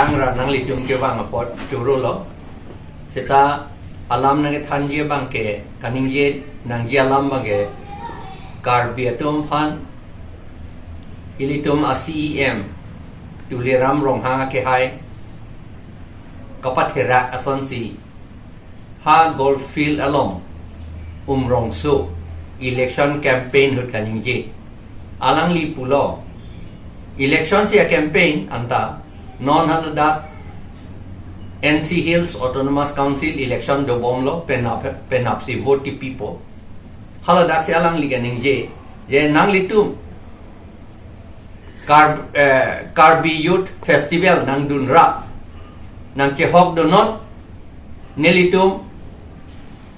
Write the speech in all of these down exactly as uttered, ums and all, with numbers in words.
Nangra nanglitum kevang apot choro lo. Seta alam nangkethanji abang ke, kaningje nangji alam abang ke, Karbi atum aphan ilitum a-C E M Tuliram Ronghang akehai kapatherak asonsi ha Golf Field along Umrongso election campaign ahut kaningje. Alangli pulo, election si a-campaign anta non haladak N C Hills Autonomous Council election dobomlo, penap, penapsi vote kipipo. Haladaksi alangli kaningje, je nanglitum Kar-, eh, Karbi Youth Festival nangdunra, nangchehok donot, nelitum,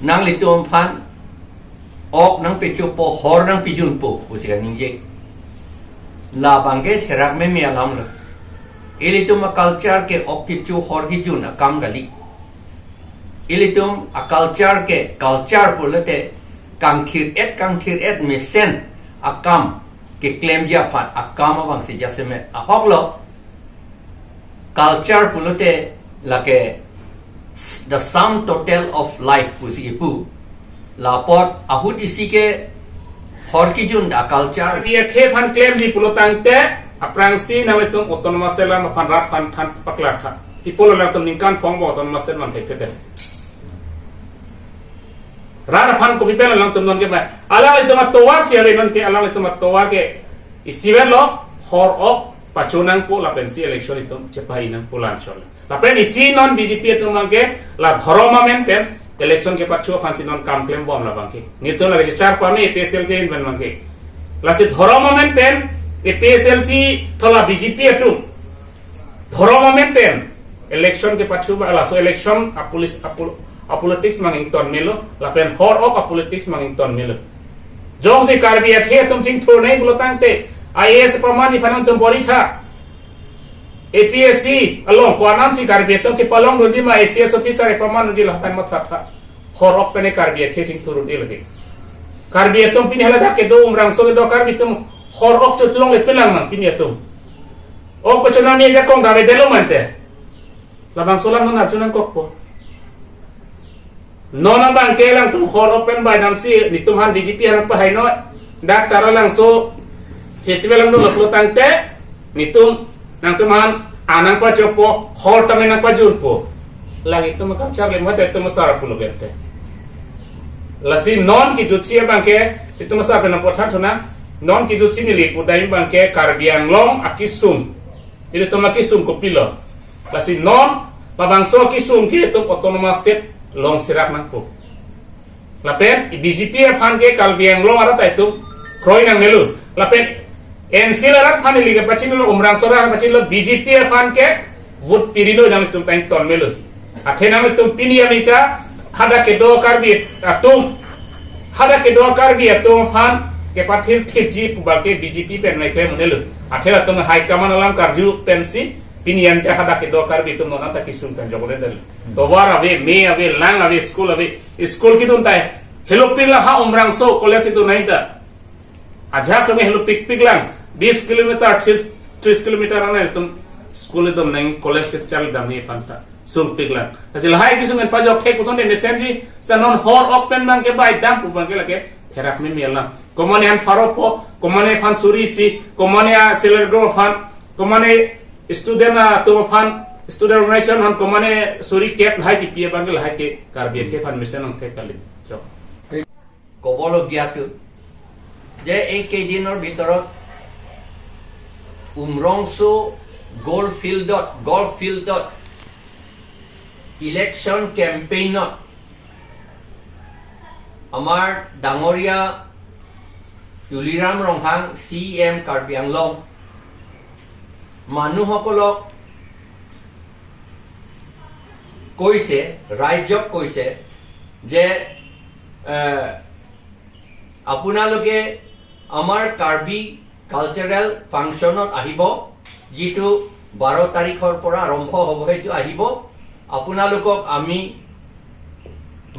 nanglitum aphan ok nangpechopo, hor nangpejunpo pusi kaningje. Labang ke therak meme alam lo. Ilitum a-culture ke ok kecho hor kejun akam kali. Ilitum a-culture ke, culture pulote kangthir-et, kangthir-et mesen akam keklemji aphan akam abangsi jasemet ahok lo. Culture pulote lake s-, the sum total of life pusi kipu. Lapot ahut isi ke hor kejun a-culture. Karbi akhei aphan klemji pulo tangte, aphrangsi nanglitum autonomous state alam aphan rat aphan than paklar tha. Pi pulo alangtum ningkan phongo autonomous state man thekthedet. Rat aphan kopi pen alangtum non ke ba. Alanglitum atovar si ave non ke, alanglitum atovar ke isivet lo, hor ok pacho nangpo lapensi election itum chepahai nangpo, la-anchot. Lapen isi non B J P atum abang ke la dhorom amen pen election kepathu aphansi non kam klembom labang ke. Nelitum lake chechar pame A P H L C ahin pen abang ke. Lasi dhorom amen pen A P H L C thola B J P atum dhorom amen pen election kepathu ba, laso election a-polis-, a-pol-, a-politics abang ington melo, lapen hor ok a-politics abang ington melo. Jongsi Karbi akhei atum chingthur nai pulo tangte, I A S paman iphan nangtum bor-itha. A P S C along ko-an ansi Karbi atum kepalongdunji ma, A C S officer epaman dunji lapen mathatha. Hor ok pen Karbi akhei chingthur un-e lake. Karbi atum pini haladak kedo, Umrangso kedo Karbi atum hor ok chot longle pelang nang pini atum. Ok pachonam ajakong gavedetlo mante. Labangso alam non arju nangkokpo. Non abang ke alangtum hor ok pen baidamsi nelitum aphan B J P aphan pahai noi. Dak Taralangso festival nangdolo pulo tangte, nelitum nangtum aphan ok nangpachopo, hor tame nangpajunpo. Lake itum a-culture le mate itum asar pulo bente. Lasi non kejutsi abang ke itum asar pen nangpothan thunang, non kejutsi neli pudai abang ke Karbi Anglong akesung. Ilitum akesung kopilo. Lasi non labangso akesung ke itum autonomous state long serak nangpo. Lapen B J P aphan ke Karbi Anglong arat ta itum kroi nangnelo. Lapen N C Hills arat aphan ili kepachinilo, Umrangso arat pachinilo, B J P aphan ke vote pirilo, nanglitum ta ington melo. Athe nanglitum pini amita hadak kedo Karbi atum, hadak kedo Karbi atum aphan kepathir thipji pu abang ke B J P pen nangklem un-elo. Athe latum high command alam karju pensi pini ante hadak kedo Karbi atum non anta kesung pen jokole del. Tovar ave, me ave, lang ave, school ave, school kedun ta helopik lang ha Umrangso college kedun nai ta. Ajak atum helopikpik lang, bis kilometer, tris, tris kilometer anai atum school kedun nang, college kecharli damji aphan ta sungpik lang. Lasi lahai kesung pen pajok thek puson de mesenji, seta non hor ok pen abang ke baidam pu abang ke lake therak meme lang. Komatne aphan pharo pho, komatne aphan suri isi, komatne a-self help group aphan, komatne student atum aphan, student organization aphan, komatne suri kep lahai kipi abang ke lahai ke Karbi akhei aphan mesen nang thek kali. Jo. Kobologiyatu je একেদিনৰ ভিতৰত উমৰংচু গল্ফ ফিল্ডত, গল্ফ ফিল্ডত ইলেকশ্যন কেম্পেইনত আমাৰ ডাঙৰীয়া তুলিৰাম ৰংহাং, চি E M Karbi আংলং, মানুহসকলক কৈছে, ৰাইজক কৈছে যে, এ, আপোনালোকে আমাৰ কাৰ্বি কালচাৰেল ফাংচনত আহিব, যিটো বাৰ তাৰিখৰ পৰা আৰম্ভ হ'ব, সেইটো আহিব। আপোনালোকক আমি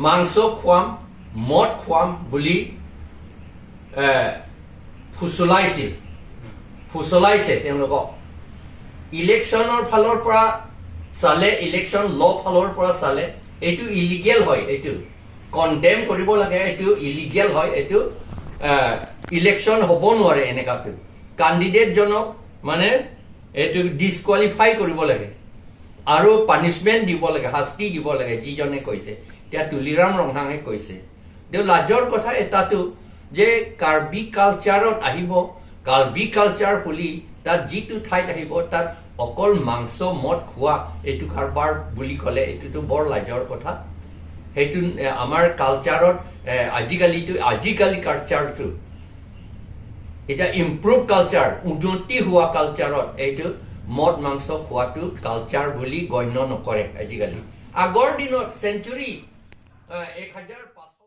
মাংস খুৱাম, মদ খুৱাম বুলি, এ, ফুচলাইছিল, ফুচলাইছে তেওঁলোকক। ইলেকশ্যনৰ ফালৰ পৰা চালে, ইলেকশ্যন ল ফালৰ পৰা চালে এইটো ইলিগেল হয়, এইটো কণ্ডেম কৰিব লাগে, এইটো ইলিগেল হয়, এইটো ইলেকশ্যন হ'ব নোৱাৰে এনেকুৱাটো। কেণ্ডিডেটজনক মানে এইটো ডিছকুৱালিফাই কৰিব লাগে আৰু পানিচমেণ্ট দিব লাগে, শাস্তি দিব লাগে যিজনে কৈছে। এতিয়া তুলিৰাম ৰংহাঙে কৈছে। তেওঁ লাজৰ কথা এটাতো যে কাৰ্বি কালচাৰত আহিব, কাৰ্বি কালচাৰ বুলি তাত যিটো ঠাইত আহিব তাত অকল মাংস মদ খোৱা এইটো কাৰবাৰ বুলি ক'লে এইটোতো বৰ লাজৰ কথা। সেইটো এ, আমাৰ কালচাৰত এ, আজিকালিতো আজিকালি কালচাৰটো এতিয়া ইম্প্ৰুভ কালচাৰ, উন্নতি হোৱা কালচাৰত এইটো মদ মাংস খোৱাটো কালচাৰ বুলি গণ্য নকৰে আজিকালি। আগৰ দিনত চেঞ্চুৰী এ, এক হাজাৰ পাঁচশ